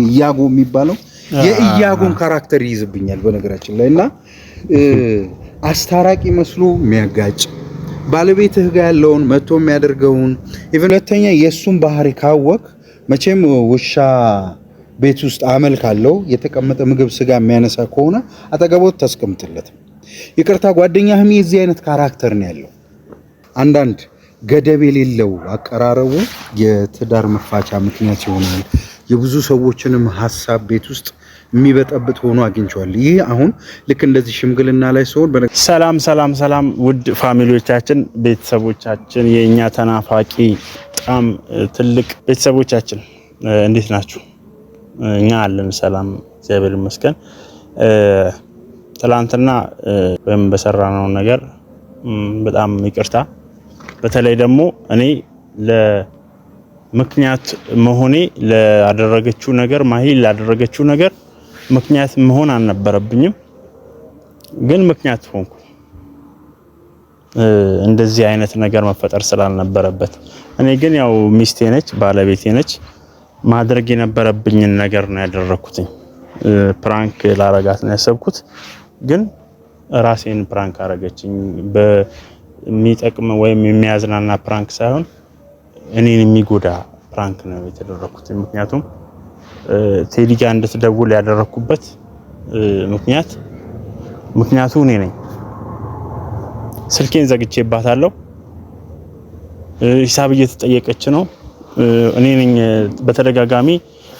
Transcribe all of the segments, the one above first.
ኢያጎ የሚባለው የኢያጎን character ይይዝብኛል በነገራችን ላይ። እና አስታራቂ መስሎ የሚያጋጭ፣ ባለቤትህ ጋር ያለውን መጥቶ የሚያደርገውን even። ሁለተኛ የእሱን ባህሪ ካወቅ መቼም ውሻ ቤት ውስጥ አመል ካለው የተቀመጠ ምግብ ስጋ የሚያነሳ ከሆነ አጠገቦት ታስቀምጥለት። ይቅርታ፣ ጓደኛህም የዚህ አይነት character ነው ያለው። አንዳንድ ገደብ የሌለው አቀራረቡ የትዳር መፋቻ ምክንያት ይሆናል። የብዙ ሰዎችንም ሀሳብ ቤት ውስጥ የሚበጠብጥ ሆኖ አግኝቼዋለሁ። ይህ አሁን ልክ እንደዚህ ሽምግልና ላይ ሲሆን ሰላም ሰላም ሰላም፣ ውድ family ዎቻችን፣ ቤተሰቦቻችን፣ የእኛ ተናፋቂ በጣም ትልቅ ቤተሰቦቻችን እንዴት ናችሁ? እኛ አለን ሰላም፣ እግዚአብሔር ይመስገን። ትላንትና ወይም በሰራነው ነገር በጣም ይቅርታ። በተለይ ደግሞ እኔ ለምክንያት መሆኔ፣ ላደረገችው ነገር፣ ማሂ ላደረገችው ነገር ምክንያት መሆን አልነበረብኝም፣ ግን ምክንያት ሆንኩ። እንደዚህ አይነት ነገር መፈጠር ስላልነበረበት፣ እኔ ግን ያው ሚስቴ ነች፣ ባለቤቴ ነች። ማድረግ የነበረብኝን ነገር ነው ያደረኩትኝ። Prank ላረጋት ነው ያሰብኩት፣ ግን ራሴን prank አረገችኝ። በሚጠቅም ወይም የሚያዝናና prank ሳይሆን እኔን የሚጎዳ prank ነው የተደረኩት። ምክንያቱም ቴዲ ጋር እንድትደውል ያደረኩበት ምክንያት፣ ምክንያቱ እኔ ነኝ። ስልኬን ዘግቼባታለሁ። ሂሳብ እየተጠየቀች ነው። እኔ ነኝ በተደጋጋሚ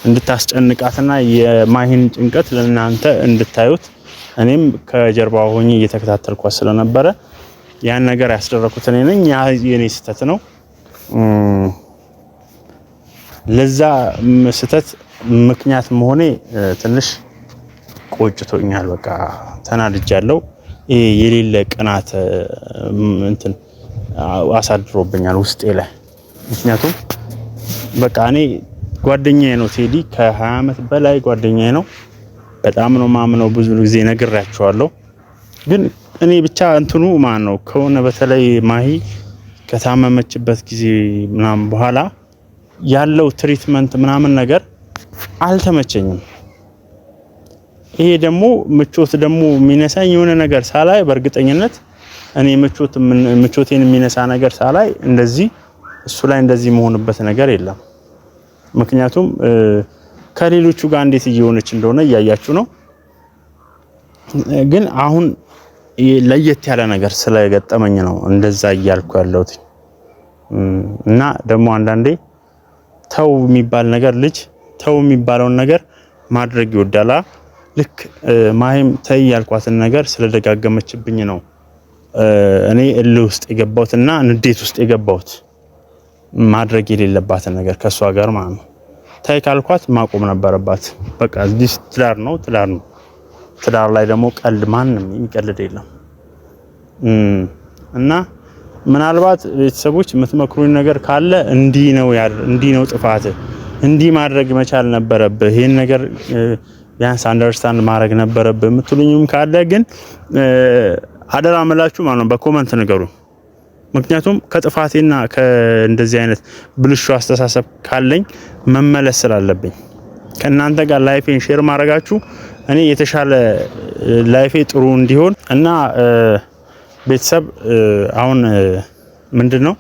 እንድታስጨንቃትና የማሂን ጭንቀት ለእናንተ እንድታዩት እኔም ከጀርባ ሆኜ እየተከታተልኳት ስለነበረ ያን ነገር ያስደረኩት እኔ ነኝ። ያ የኔ ስህተት ነው። ለዛ ስህተት ምክንያት መሆኔ ትንሽ ቆጭቶኛል። በቃ ተናድጃለሁ። ይሄ የሌለ ቅናት እንትን አሳድሮብኛል ውስጤ ላይ። ምክንያቱም በቃ እኔ ጓደኛዬ ነው ቴዲ፣ ከ20 ዓመት በላይ ጓደኛዬ ነው። በጣም ነው ማምነው፣ ብዙ ጊዜ ነግሬያቸዋለሁ። ግን እኔ ብቻ እንትኑ ማን ነው ከሆነ፣ በተለይ ማሂ ከታመመችበት ጊዜ ምናምን በኋላ ያለው treatment ምናምን ነገር አልተመቸኝም። ይሄ ደግሞ ምቾት ደግሞ የሚነሳኝ የሆነ ነገር ሳላይ፣ በእርግጠኝነት እኔ ምቾት ምቾቴን የሚነሳ ነገር ሳላይ እንደዚህ እሱ ላይ እንደዚህ መሆንበት ነገር የለም። ምክንያቱም ከሌሎቹ ጋር እንዴት እየሆነች እንደሆነ እያያችሁ ነው። ግን አሁን ለየት ያለ ነገር ስለገጠመኝ ነው እንደዛ እያልኩ ያለሁት። እና ደግሞ አንዳንዴ ተው የሚባል ነገር፣ ልጅ ተው የሚባለውን ነገር ማድረግ ይወዳላ። ልክ ማሂም ተይ ያልኳትን ነገር ስለደጋገመችብኝ ነው እኔ እልህ ውስጥ የገባሁት እና ንዴት ውስጥ የገባሁት፣ ማድረግ የሌለባትን ነገር ከእሷ ጋር ማለት ነው። ተይ ካልኳት ማቆም ነበረባት። በቃ እዚህ ትዳር ነው፣ ትዳር ነው። ትዳር ላይ ደግሞ ቀልድ ማንም የሚቀልድ የለም። እና ምናልባት ቤተሰቦች የምትመክሩኝ ነገር ካለ፣ እንዲህ ነው፣ እንዲህ ነው ጥፋት፣ እንዲህ ማድረግ መቻል ነበረብህ፣ ይሄን ነገር ቢያንስ understand ማድረግ ነበረብህ የምትሉኝም ካለ ግን አደራ ምላችሁ ማለት ነው በ comment ንገሩ። ምክንያቱም ከጥፋቴና ከእንደዚህ አይነት ብልሹ አስተሳሰብ ካለኝ መመለስ ስላለብኝ፣ ከእናንተ ጋር life ኤን share ማድረጋችሁ እኔ የተሻለ life ኤ ጥሩ እንዲሆን። እና ቤተሰብ፣ አሁን ምንድን ነው፣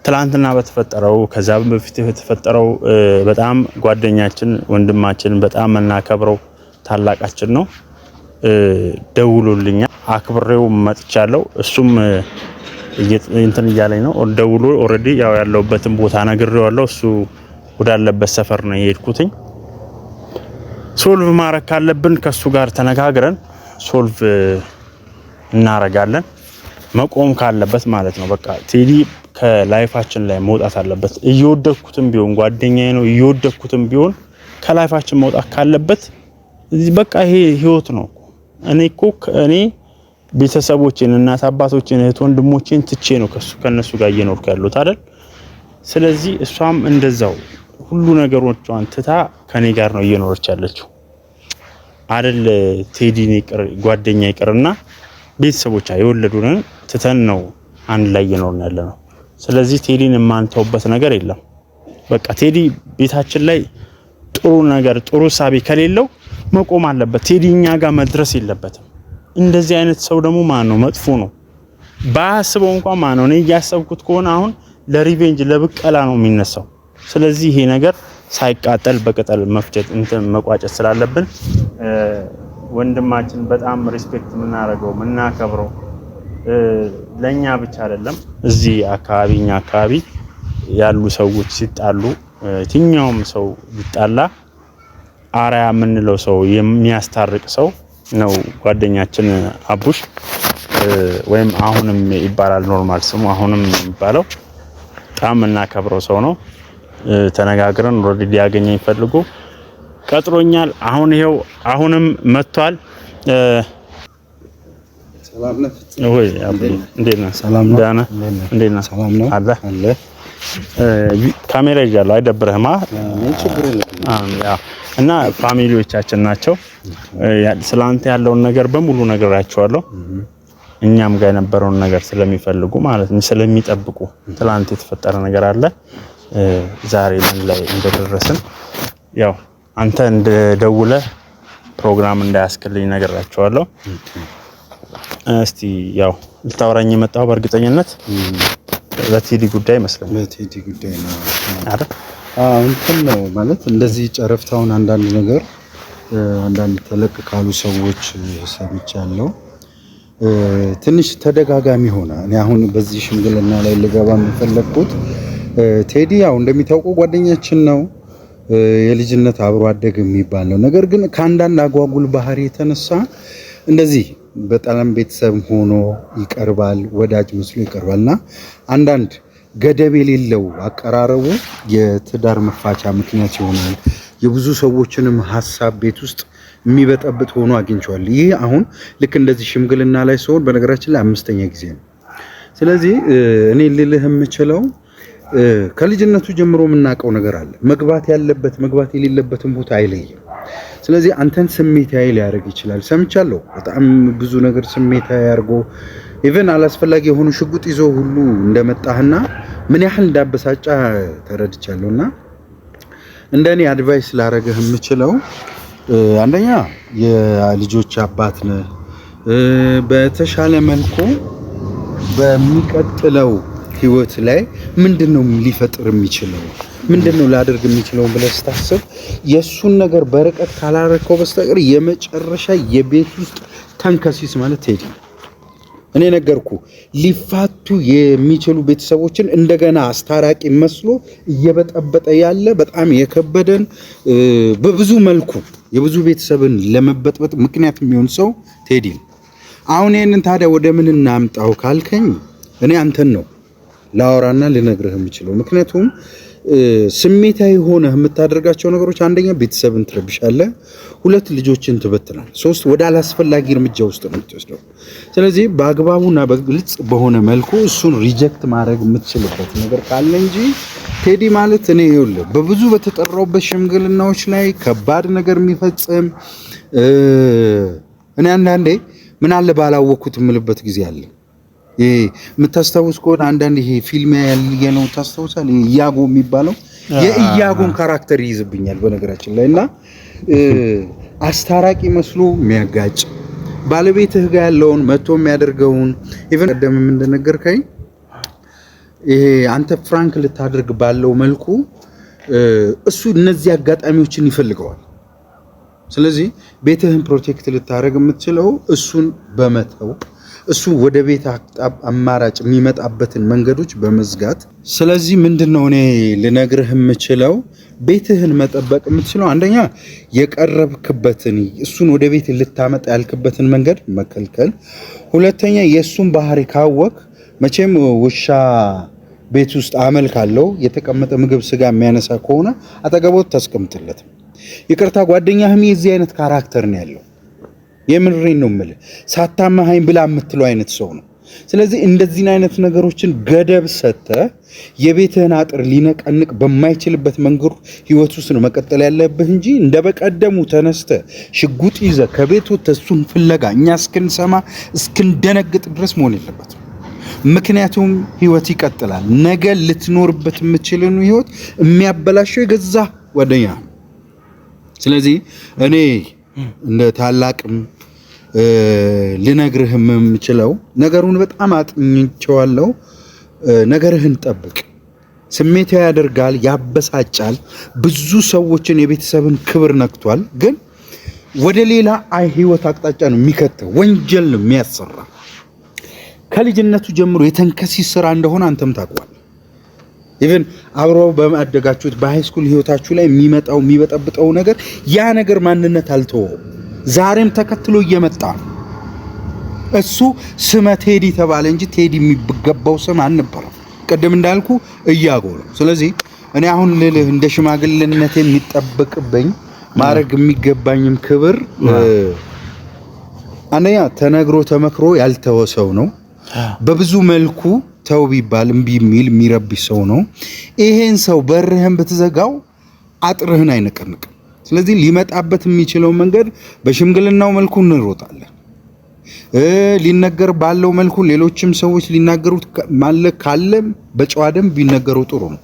ትላንትና በተፈጠረው፣ ከዛ በፊት የተፈጠረው፣ በጣም ጓደኛችን፣ ወንድማችን፣ በጣም የምናከብረው ታላቃችን ነው፣ ደውሎልኛል። አክብሬው መጥቻለሁ። እሱም እንትን እያለኝ ነው ደውሎ፣ already ያው ያለሁበትን ቦታ ነግሬዋለሁ። እሱ ወዳለበት ሰፈር ነው የሄድኩትኝ። Solve ማድረግ ካለብን ከሱ ጋር ተነጋግረን solve እናረጋለን። መቆም ካለበት ማለት ነው። በቃ ቴዲ ከ life ኣችን ላይ መውጣት አለበት። እየወደድኩትም ቢሆን፣ ጓደኛዬ ነው፣ እየወደድኩትም ቢሆን ከ life ኣችን መውጣት ካለበት በቃ ይሄ ህይወት ነው። እኔ እኮ እኔ ቤተሰቦቼን፣ እናት አባቶቼን፣ እህት ወንድሞቼን ትቼ ነው ከሱ ከነሱ ጋር እየኖርኩ ያለሁት አይደል? ስለዚህ እሷም እንደዛው ሁሉ ነገሮቿን ትታ ከኔ ጋር ነው እየኖረች ያለችው አይደል? ቴዲን ይቅር፣ ጓደኛ ይቅርና ቤተሰቦቿ የወለዱንን ትተን ነው አንድ ላይ እየኖርን ያለ ነው። ስለዚህ ቴዲን የማንተውበት ነገር የለም። በቃ ቴዲ ቤታችን ላይ ጥሩ ነገር ጥሩ እሳቤ ከሌለው መቆም አለበት። ቴዲ እኛ ጋር መድረስ የለበትም። እንደዚህ አይነት ሰው ደግሞ ማን ነው? መጥፎ ነው። ባያስበው እንኳን ማን ነው? እኔ እያሰብኩት ከሆነ አሁን ለ revenge ለብቀላ ነው የሚነሳው። ስለዚህ ይሄ ነገር ሳይቃጠል በቅጠል መፍጨት እንትን መቋጨት ስላለብን ወንድማችን በጣም respect የምናደርገው የምናከብረው ለኛ ብቻ አይደለም፣ እዚህ አካባቢ እኛ አካባቢ ያሉ ሰዎች ሲጣሉ የትኛውም ሰው ቢጣላ አርያ የምንለው ሰው የሚያስታርቅ ሰው ነው ጓደኛችን አቡሽ ወይም አሁንም ይባላል። normal ስሙ አሁንም የሚባለው በጣም የምናከብረው ሰው ነው። ተነጋግረን already ሊያገኘኝ ፈልጎ ቀጥሮኛል። አሁን ይሄው አሁንም መጥቷል። ወይ እንዴት ነህ? ሰላም ነው? ደህና እንዴት ነህ? ሰላም ነው አለ አለ። ካሜራ ይዣለሁ። አይደብርህማ? ችግር የለም። እና family ዎቻችን ናቸው። ስላንተ ያለውን ነገር በሙሉ ነግራቸዋለሁ። እኛም ጋር የነበረውን ነገር ስለሚፈልጉ ማለት ነው፣ ስለሚጠብቁ ትላንት የተፈጠረ ነገር አለ። ዛሬ ምን ላይ እንደደረስን ያው አንተ እንደደውለ ፕሮግራም እንዳያስክልኝ ነግራቸዋለሁ። እስቲ ያው ልታወራኝ የመጣው በእርግጠኝነት በቴዲ ጉዳይ ይመስለኛል። በቴዲ ጉዳይ ነው አይደል? አዎ እንትን ነው ማለት እንደዚህ ጨረፍታውን አንዳንድ ነገር አንዳንድ ተለቅ ካሉ ሰዎች ሰምቻለሁ። ትንሽ ተደጋጋሚ ሆነ። እኔ አሁን በዚህ ሽምግልና ላይ ልገባ የምፈለግኩት ቴዲ ያው እንደሚታወቀው ጓደኛችን ነው፣ የልጅነት አብሮ አደግ የሚባል ነው። ነገር ግን ከአንዳንድ አጓጉል ባህሪ የተነሳ እንደዚህ በጣም ቤተሰብ ሆኖ ይቀርባል፣ ወዳጅ መስሎ ይቀርባል እና አንዳንድ ገደብ የሌለው አቀራረቡ የትዳር መፋቻ ምክንያት ይሆናል። የብዙ ሰዎችንም ሀሳብ ቤት ውስጥ የሚበጠብጥ ሆኖ አግኝቼዋለሁ። ይህ አሁን ልክ እንደዚህ ሽምግልና ላይ ሲሆን በነገራችን ላይ አምስተኛ ጊዜ ነው። ስለዚህ እኔ ልልህ የምችለው ከልጅነቱ ጀምሮ የምናውቀው ነገር አለ። መግባት ያለበት መግባት የሌለበትን ቦታ አይለይም። ስለዚህ አንተን ስሜታዊ ሊያደርግ ይችላል። ሰምቻለሁ። በጣም ብዙ ነገር ስሜታዊ አድርጎ even አላስፈላጊ የሆኑ ሽጉጥ ይዞ ሁሉ እንደመጣህና ምን ያህል እንዳበሳጫ ተረድቻለሁ። እና እንደ እኔ advice ላደርግህ የምችለው አንደኛ የልጆች አባት ነህ። በተሻለ መልኩ በሚቀጥለው ህይወት ላይ ምንድን ነው ሊፈጥር የሚችለው ምንድን ነው ላደርግ የሚችለው ብለህ ስታስብ የእሱን ነገር በርቀት ካላረከው በስተቀር የመጨረሻ የቤት ውስጥ ተንከሲስ ማለት ቴዲ ነው። እኔ ነገርኩ፣ ሊፋቱ የሚችሉ ቤተሰቦችን እንደገና አስታራቂ መስሎ እየበጠበጠ ያለ በጣም የከበደን በብዙ መልኩ የብዙ ቤተሰብን ለመበጥበጥ ምክንያት የሚሆን ሰው ቴዲ ነው። አሁን ይህንን ታዲያ ወደ ምን እናምጣው ካልከኝ እኔ አንተን ነው ላወራና ልነግርህ የምችለው። ምክንያቱም ስሜታዊ ሆነህ የምታደርጋቸው ነገሮች አንደኛ ቤተሰብን ትረብሻለህ፣ ሁለት ልጆችን ትበትናል፣ ሶስት ወደ አላስፈላጊ እርምጃ ውስጥ ነው የምትወስደው። ስለዚህ በአግባቡና በግልጽ በሆነ መልኩ እሱን reject ማድረግ የምትችልበት ነገር ካለ እንጂ ቴዲ ማለት እኔ ይኸውልህ በብዙ በተጠራውበት ሽምግልናዎች ላይ ከባድ ነገር የሚፈጽም እኔ አንዳንዴ ምን አለ ባላወቅኩት የምልበት ጊዜ አለ። ይሄ የምታስታውስ ከሆነ አንዳንድ ይሄ ፊልም ያየ ነው ታስታውሳል። ኢያጎ የሚባለው የኢያጎን character ይይዝብኛል በነገራችን ላይ እና አስታራቂ መስሎ የሚያጋጭ ባለቤትህ ጋር ያለውን መጥቶ የሚያደርገውን even ቀደምም እንደነገርከኝ ይሄ አንተ prank ልታደርግ ባለው መልኩ እሱ እነዚህ አጋጣሚዎችን ይፈልገዋል። ስለዚህ ቤትህን protect ልታደርግ የምትችለው እሱን በመተው እሱ ወደ ቤት አማራጭ የሚመጣበትን መንገዶች በመዝጋት። ስለዚህ ምንድን ነው እኔ ልነግርህ የምችለው ቤትህን መጠበቅ የምትችለው አንደኛ የቀረብክበትን እሱን ወደ ቤት ልታመጣ ያልክበትን መንገድ መከልከል፣ ሁለተኛ የእሱን ባህሪ ካወቅ መቼም ውሻ ቤት ውስጥ አመል ካለው የተቀመጠ ምግብ ስጋ የሚያነሳ ከሆነ አጠገቦት ታስቀምጥለትም። ይቅርታ ጓደኛህም የዚህ አይነት character ነው ያለው። የምሬን ነው የምልህ። ሳታመሃኝ ብላ የምትለው አይነት ሰው ነው። ስለዚህ እንደዚህን አይነት ነገሮችን ገደብ ሰጥተህ የቤትህን አጥር ሊነቀንቅ በማይችልበት መንገዱ ህይወት ውስጥ ነው መቀጠል ያለብህ እንጂ እንደ በቀደሙ ተነስተህ ሽጉጥ ይዘህ ከቤት ወጥተህ እሱን ፍለጋ እኛ እስክንሰማ እስክንደነግጥ ድረስ መሆን የለበትም። ምክንያቱም ህይወት ይቀጥላል። ነገ ልትኖርበት የምትችልን ህይወት የሚያበላሸው የገዛ ጓደኛ ነው። ስለዚህ እኔ እንደ ታላቅም ልነግርህ የምችለው ነገሩን በጣም አጥኝቼዋለሁ። ነገርህን ጠብቅ። ስሜታዊ ያደርጋል፣ ያበሳጫል። ብዙ ሰዎችን የቤተሰብን ክብር ነክቷል። ግን ወደ ሌላ ህይወት አቅጣጫ ነው የሚከተው፣ ወንጀል ነው የሚያሰራ። ከልጅነቱ ጀምሮ የተንከሲስ ስራ እንደሆነ አንተም ታውቀዋለህ። Even አብሮ በማደጋችሁት በ high school ህይወታችሁ ላይ የሚመጣው የሚበጠብጠው ነገር ያ ነገር ማንነት አልተወውም። ዛሬም ተከትሎ እየመጣ ነው። እሱ ስመ ቴዲ ተባለ እንጂ ቴዲ የሚገባው ስም አልነበረም። ቅድም እንዳልኩ እያጎ ነው። ስለዚህ እኔ አሁን ልልህ እንደ ሽማግሌነት የሚጠበቅብኝ ማድረግ የሚገባኝም ክብር አንደኛ ተነግሮ ተመክሮ ያልተወ ሰው ነው። በብዙ መልኩ ተው ቢባል እምቢ የሚል የሚረብሽ ሰው ነው። ይሄን ሰው በርህን ብትዘጋው አጥርህን አይነቀንቅም። ስለዚህ ሊመጣበት የሚችለው መንገድ በሽምግልናው መልኩ እንሮጣለን፣ ሊነገር ባለው መልኩ ሌሎችም ሰዎች ሊናገሩት ማለ ካለ በጨዋ ደንብ ቢነገሩ ጥሩ ነው።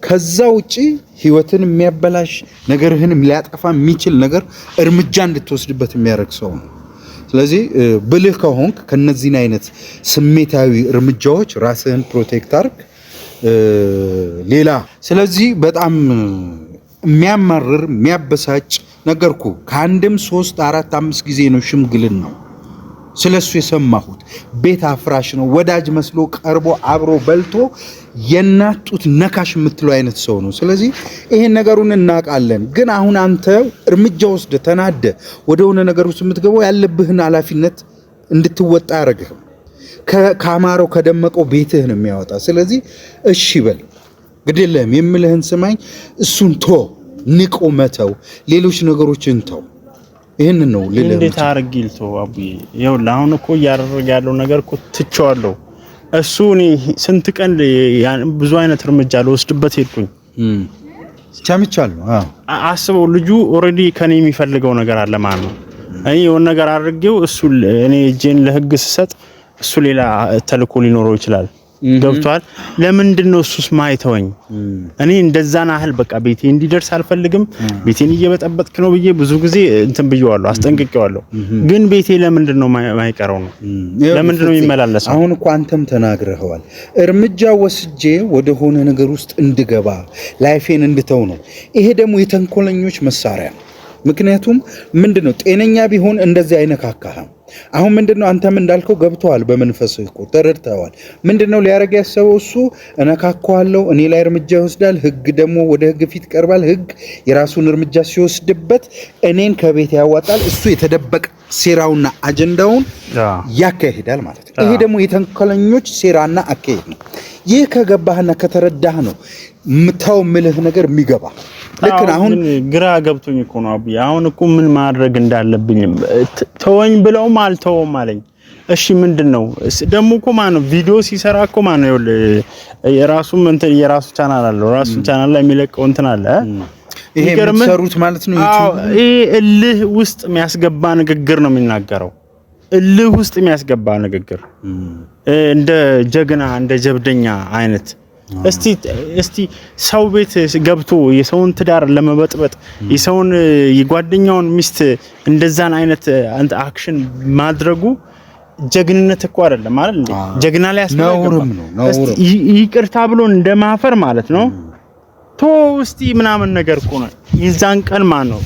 ከዛ ውጪ ህይወትን የሚያበላሽ ነገርህን ሊያጠፋ የሚችል ነገር እርምጃ እንድትወስድበት የሚያደርግ ሰው ነው። ስለዚህ ብልህ ከሆንክ ከነዚህን አይነት ስሜታዊ እርምጃዎች ራስህን protect አርግ። ሌላ ስለዚህ በጣም የሚያማርር የሚያበሳጭ ነገርኩ። ከአንድም 3 4 5 ጊዜ ነው ሽምግልን ነው ስለሱ የሰማሁት። ቤት አፍራሽ ነው። ወዳጅ መስሎ ቀርቦ አብሮ በልቶ የእናት ጡት ነካሽ የምትለው አይነት ሰው ነው። ስለዚህ ይሄን ነገሩን እናውቃለን። ግን አሁን አንተ እርምጃ ወስደ ተናደ ወደሆነ ነገር ውስጥ የምትገባው ያለብህን ኃላፊነት እንድትወጣ አያደርግህም። ከአማረው ከደመቀው ቤትህ ነው የሚያወጣ። ስለዚህ እሺ በል ግድ የለህም፣ የምልህን ስማኝ። እሱን ቶ ንቆ መተው፣ ሌሎች ነገሮችን ተው። ይህንን ነው ልልህ። እንዴት አድርጌ ልተው አቡዬ? ይኸውልህ አሁን እኮ እያደረገ ያለው ነገር እኮ ትቼዋለሁ። እሱ እኔ ስንት ቀን ብዙ አይነት እርምጃ ልወስድበት ሄድኩኝ። ሰምቻለሁ። አዎ አስበው፣ ልጁ already ከኔ የሚፈልገው ነገር አለ ማለት ነው። እኔ የሆነ ነገር አድርጌው እሱ እኔ እጄን ለህግ ስሰጥ እሱ ሌላ ተልእኮ ሊኖረው ይችላል። ገብቷል። ለምንድን ነው እሱስ ማይተወኝ? እኔ እንደዛን ያህል በቃ ቤቴ እንዲደርስ አልፈልግም። ቤቴን እየበጠበጥክ ነው ብዬ ብዙ ጊዜ እንትን ብዬዋለሁ፣ አስጠንቅቄዋለሁ። ግን ቤቴ ለምንድን ነው ማይቀረው ነው? ለምንድን ነው የሚመላለሰው? አሁን እኮ አንተም ተናግረኸዋል። እርምጃ ወስጄ ወደ ሆነ ነገር ውስጥ እንድገባ life ኤን እንድተው ነው። ይሄ ደግሞ የተንኮለኞች መሳሪያ ነው። ምክንያቱም ምንድነው ጤነኛ ቢሆን እንደዚህ አይነካካህም። አሁን ምንድነው አንተም እንዳልከው ገብተዋል፣ በመንፈስህ እኮ ተረድተዋል። ምንድነው ሊያደርግ ያሰበው እሱ? እነካካዋለሁ፣ እኔ ላይ እርምጃ ይወስዳል። ህግ ደግሞ ወደ ህግ ፊት ይቀርባል። ህግ የራሱን እርምጃ ሲወስድበት እኔን ከቤት ያዋጣል። እሱ የተደበቀ ሴራውና አጀንዳውን ያካሂዳል ማለት ነው። ይሄ ደግሞ የተንኮለኞች ሴራና አካሄድ ነው። ይህ ከገባህና ከተረዳህ ነው ምታው ምልህ ነገር የሚገባ ልክ አሁን ግራ ገብቶኝ እኮ ነው አብዬ። አሁን እኮ ምን ማድረግ እንዳለብኝም ተወኝ ብለውም አልተወውም አለኝ። እሺ ምንድን ነው ደግሞ እኮ ማነው ቪዲዮ ሲሰራ እኮ ማነው ይኸውልህ፣ የራሱም እንትን የራሱ ቻናል አለው። ራሱ ቻናል ላይ የሚለቀው እንትን አለ። ይሄ የምትሰሩት ማለት ነው። አዎ ይሄ እልህ ውስጥ የሚያስገባ ንግግር ነው የሚናገረው። እልህ ውስጥ የሚያስገባ ንግግር እንደ ጀግና እንደ ጀብደኛ አይነት እስቲ እስቲ ሰው ቤት ገብቶ የሰውን ትዳር ለመበጥበጥ የሰውን የጓደኛውን ሚስት እንደዛን አይነት action ማድረጉ ጀግንነት እኮ አይደለም አይደል እንዴ? ጀግና ላይ ነውርም ነው። ነውርም ይቅርታ ብሎ እንደማፈር ማለት ነው። ቶ እስቲ ምናምን ነገር እኮ ነው። የዛን ቀን ማን ነው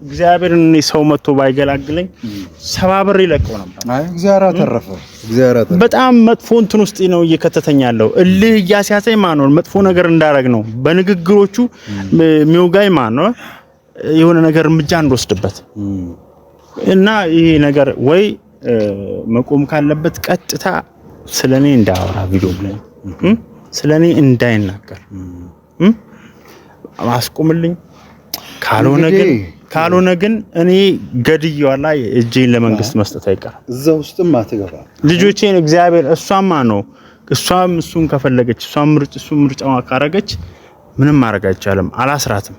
እግዚአብሔር እኔ ሰው መጥቶ ባይገላግለኝ ሰባብር ይለቀው ነበር። አይ እግዚአብሔር አተረፈ። እግዚአብሔር አተረፈ። በጣም መጥፎ እንትን ውስጥ ነው እየከተተኝ ያለው። እልህ እያስያዘኝ ማን ነው መጥፎ ነገር እንዳረግ ነው በንግግሮቹ የሚወጋኝ ማን ነው የሆነ ነገር እርምጃ እንድወስድበት እና ይሄ ነገር ወይ መቆም ካለበት ቀጥታ ስለኔ እንዳያወራ ቪዲዮ ላይ ስለኔ እንዳይናገር አስቁምልኝ። ካልሆነ ግን ካልሆነ ግን እኔ ገድየዋላ እጄን ለመንግስት መስጠት አይቀርም። እዛ ውስጥም አትገባ። ልጆቼን እግዚአብሔር እሷማ ነው እሷም እሱን ከፈለገች እሷም ምርጭ እሱ ምርጫዋ ካረገች ምንም ማድረግ አይቻልም። አላስራትም።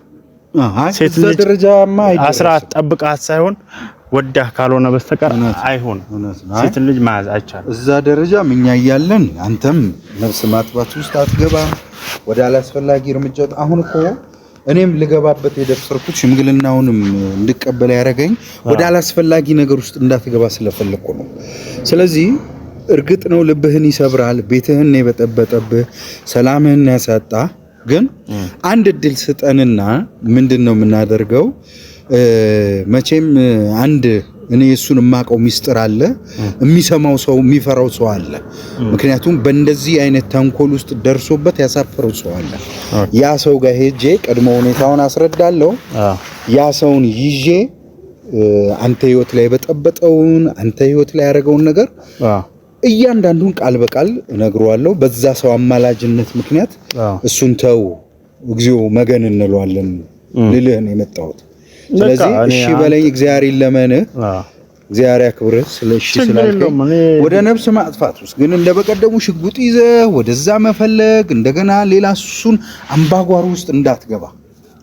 ሴት ልጅ ደረጃማ አስራት ጠብቃት ሳይሆን ወዳህ ካልሆነ በስተቀር አይሆንም። ሴት ልጅ መያዝ አይቻልም። እዛ ደረጃም እኛ እያለን አንተም ነፍስ ማጥባት ውስጥ አትገባም፣ ወደ አላስፈላጊ እርምጃ። አሁን እኮ እኔም ልገባበት የደፈርኩት ሽምግልናውንም እንድቀበል ያደረገኝ ወደ አላስፈላጊ ነገር ውስጥ እንዳትገባ ስለፈለግኩ ነው። ስለዚህ እርግጥ ነው ልብህን ይሰብራል፣ ቤትህን የበጠበጠብህ፣ ሰላምህን ያሳጣ። ግን አንድ እድል ስጠንና ምንድን ነው የምናደርገው? መቼም አንድ እኔ እሱን የማውቀው ሚስጥር አለ፣ የሚሰማው ሰው የሚፈራው ሰው አለ። ምክንያቱም በእንደዚህ አይነት ተንኮል ውስጥ ደርሶበት ያሳፈረው ሰው አለ። ያ ሰው ጋር ሄጄ ቅድመ ሁኔታውን አስረዳለሁ። ያ ሰውን ይዤ አንተ ህይወት ላይ የበጠበጠውን አንተ ህይወት ላይ ያደረገውን ነገር እያንዳንዱን ቃል በቃል እነግረዋለሁ። በዛ ሰው አማላጅነት ምክንያት እሱን ተው እግዚኦ መገን እንለዋለን ልልህ ነው የመጣሁት። ስለዚህ እሺ በለኝ፣ እግዚአብሔር ይለመንህ፣ እግዚአብሔር ያክብርህ። ስለ እሺ ስላልከኝ ወደ ነፍስ ማጥፋት ውስጥ ግን እንደበቀደሙ ሽጉጥ ይዘህ ወደዛ መፈለግ እንደገና ሌላ እሱን አምባጓሮ ውስጥ እንዳትገባ።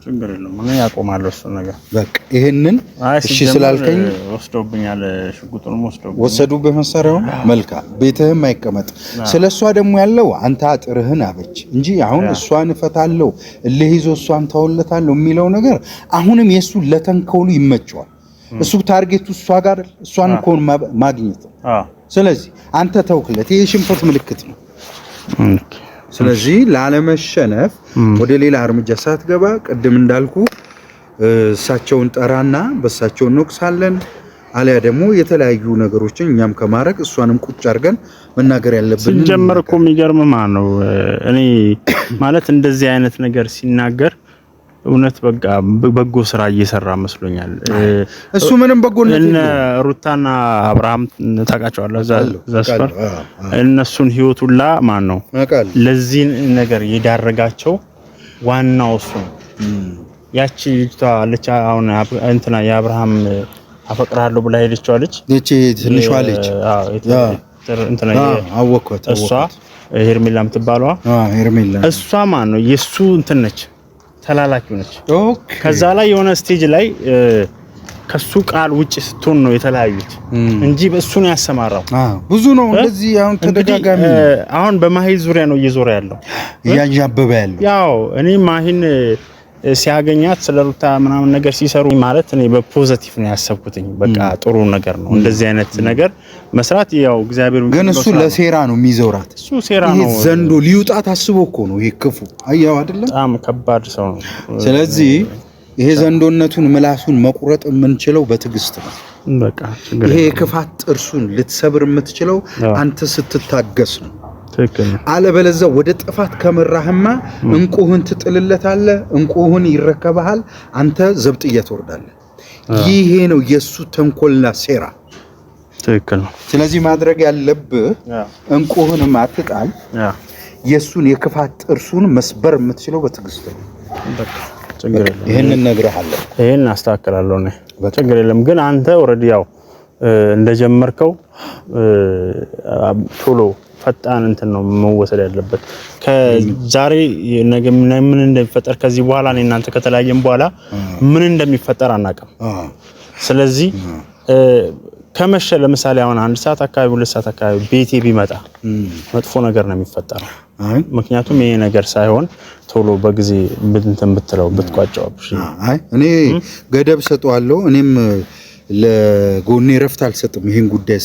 ችግር የለውም፣ እኔ ያቆማለሁ እሱን ነገር። በቃ ይሄንን እሺ ስላልከኝ ወስዶብኛል፣ ሽጉጡንም ወስዶብኛል፣ ወሰዱብህ መሳሪያውን። መልካም ቤትህም አይቀመጥ። ስለሷ ደግሞ ያለው አንተ አጥርህን አበጅ እንጂ አሁን እሷን እፈታለሁ እልህ ይዞ እሷን ተውለታለሁ የሚለው ነገር አሁንም የእሱ ለተንኮሉ ይመቸዋል። እሱ target ኡ እሷ ጋር እሷን እኮ ማግኘት። ስለዚህ አንተ ተውክለት፣ ይሄ የሽንፈት ምልክት ነው። ስለዚህ ላለመሸነፍ ወደ ሌላ እርምጃ ሳትገባ ቅድም እንዳልኩ እሳቸውን ጠራና በእሳቸው እንወቅሳለን። አሊያ ደግሞ የተለያዩ ነገሮችን እኛም ከማድረግ እሷንም ቁጭ አድርገን መናገር ያለብን። ሲጀመር እኮ የሚገርም ማለት ነው። እኔ ማለት እንደዚህ አይነት ነገር ሲናገር እውነት በቃ በጎ ስራ እየሰራ መስሎኛል። እሱ ምንም በጎነት እነ ሩታና አብርሃም ታውቃቸዋለህ፣ እዛ ሰፈር እነሱን ህይወቱላ ማን ነው ለዚህ ነገር የዳረጋቸው? ዋናው እሱ ነው። ያቺ ልጅቷ አለች አሁን እንትና የአብርሃም አፈቅራለሁ ብላ ሄደችዋ ልጅ፣ እቺ ትንሿ ልጅ እንትና አወኳት፣ እሷ ሄርሜላ የምትባለዋ ሄርሜላ፣ እሷ ማን ነው የእሱ እንትን ነች፣ ተላላኪው ነች። ከዛ ላይ የሆነ stage ላይ ከሱ ቃል ውጭ ስትሆን ነው የተለያዩት እንጂ በእሱ ነው ያሰማራው። ብዙ ነው እንደዚህ አሁን ተደጋጋሚ። አሁን በማሂ ዙሪያ ነው እየዞረ ያለው፣ እያንዣበበ ያለው። ያው እኔ ማሂን ሲያገኛት ስለ ሩታ ምናምን ነገር ሲሰሩ ማለት እኔ በ positive ነው ያሰብኩትኝ። በቃ ጥሩ ነገር ነው እንደዚህ አይነት ነገር መስራት። ያው እግዚአብሔር ግን እሱ ለሴራ ነው የሚዘውራት። እሱ ሴራ ነው፣ ይሄ ዘንዶ ሊውጣት አስቦ እኮ ነው። ይሄ ክፉ አያው አይደለም፣ በጣም ከባድ ሰው ነው። ስለዚህ ይሄ ዘንዶነቱን ምላሱን መቁረጥ የምንችለው በትዕግስት ነው። በቃ ይሄ የክፋት ጥርሱን ልትሰብር የምትችለው አንተ ስትታገስ ነው። አለበለዚያ ወደ ጥፋት ከመራህማ እንቁህን ትጥልለታለህ፣ እንቁህን ይረከብሃል፣ አንተ ዘብጥያ ትወርዳለህ። ይሄ ነው የሱ ተንኮልና ሴራ። ትክክል ነው። ስለዚህ ማድረግ ያለብህ እንቁህንም አትጣል፣ የሱን የክፋት ጥርሱን መስበር የምትችለው በትዕግስት ነው። ይሄንን እነግርሃለሁ። ይሄን አስተካክላለሁ እኔ፣ ችግር የለም። ግን አንተ already ያው እንደጀመርከው ቶሎ ፈጣን እንትን ነው መወሰድ ያለበት። ከዛሬ ነገ ምን እንደሚፈጠር ከዚህ በኋላ እኔ እናንተ ከተለያየን በኋላ ምን እንደሚፈጠር አናውቅም። ስለዚህ ከመሸ ለምሳሌ አሁን 1 ሰዓት አካባቢ 2 ሰዓት አካባቢ ቤቴ ቢመጣ መጥፎ ነገር ነው የሚፈጠረው። ምክንያቱም ይሄ ነገር ሳይሆን ቶሎ በጊዜ እንትን ብትለው ብትቋጨው። አይ እኔ ገደብ ሰጠዋለሁ። እኔም ለጎኔ እረፍት አልሰጥም ይሄን ጉዳይ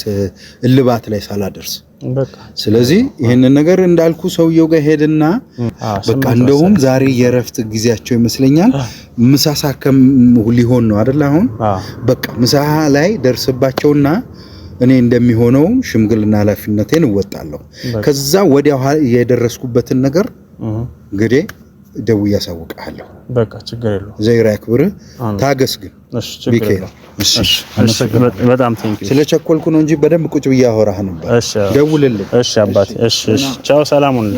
እልባት ላይ ሳላደርስ። ስለዚህ ይሄንን ነገር እንዳልኩ ሰውየው ጋር ሄድና በቃ እንደውም ዛሬ የእረፍት ጊዜያቸው ይመስለኛል። ምሳ ሳከም ሊሆን ነው አይደል? አሁን በቃ ምሳ ላይ ደርስባቸውና እኔ እንደሚሆነው ሽምግልና ኃላፊነቴን እወጣለሁ። ከዛ ወዲያው የደረስኩበትን ነገር እንግዲህ ደውዬ አሳውቅሃለሁ። በቃ ችግር የለውም። ዘይራ ያክብርህ። ታገስ ግን። እሺ፣ ችግር የለውም። በጣም thank you። ስለቸኮልኩ ነው እንጂ በደንብ ቁጭ ብዬ አወራህ ነበር። ደውልልኝ። እሺ አባቴ። እሺ፣ እሺ። ቻው፣ ሰላም ሁን።